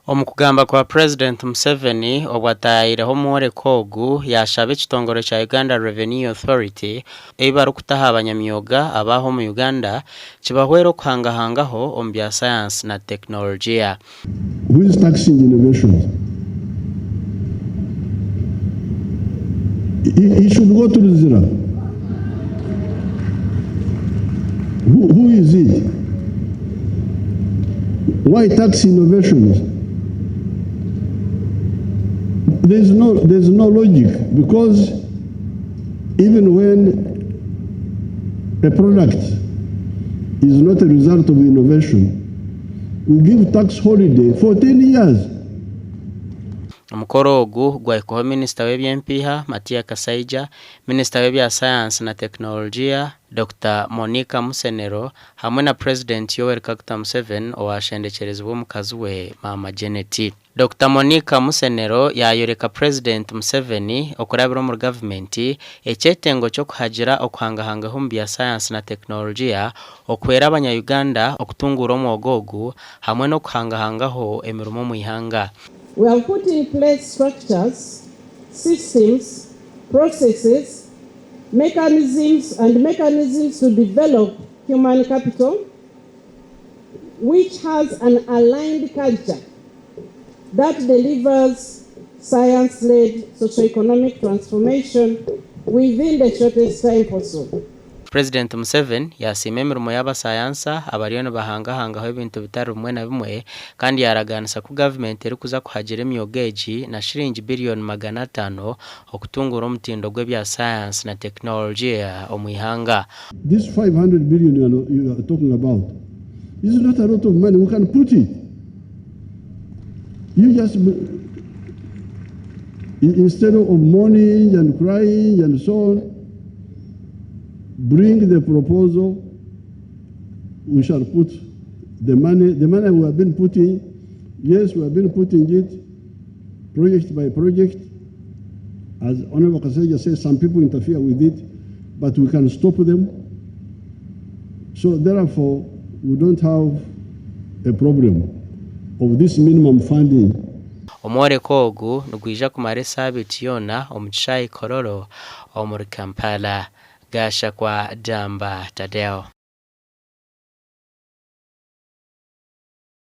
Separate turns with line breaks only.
Omu kugamba kwa Purezidenti Museveni obu ataahireho omworeko ogu, yaashaba ekitongore kya Uganda Revenue Authority ei barikutaho abanyamyoga abaaha omu Uganda kibahwere okuhangahangaho omu bya sayansi na tekinologiya.
Who is taxing innovations? He should go to Luzira. Who, who is it? Why tax innovations? There's no, there's no logic because even when a product is not a result of innovation, we give tax holiday for 10 years.
Omukoro ogu gwahikwaho Minisita w'eby'empiiha, Matia Kasaija, Minisita w'ebya Sayansi na Tekinologiya, Dokita Monica Musenero hamwe na Purezidenti Yoweri Kaguta Museveni owashendekyerezibwe omukazi we Maama Janet. Dokita Monica Musenero yaayoreka Purezidenti Museveni okurabira omuri gavumenti ekyetengo ky'okuhagira okuhangahangaho omu bya sayansi na tekinologiya okuhwera abanya-Uganda okutunguura omwoga ogu hamwe n'okuhangahangaho emirimo omu ihanga.
We have put in place structures, systems, processes, mechanisms and mechanisms to develop human capital which has an aligned culture that delivers science-led socio-economic transformation within the shortest time possible.
Purezidenti Museveni yaasiima emirimo y'abasayansa abariyo nibahangahangaho ebintu bitari bimwe na bimwe kandi yaaragaanisa ku gavumenti erikuza kuhagira emyoga egi na shiringi biriyoni 500 okutunguura omutindo gw'ebya sayansi na tekinologiya omu ihanga.
This 500 billion you are, you are talking about is not a lot of money. We can put it. You just, instead of mourning and crying and so on, bring the proposal. We shall put the money, the money we have been putting, yes, we have been putting it project by project. As Honorable Kasaija says, some people interfere with it, but we can stop them. So therefore, we don't have a problem of this minimum funding.
Omworeko ogu nigwija kumara esaabiiti yoona omu kishaayi Kololo omuri Kampala. Gashakwa Damba Tadeo.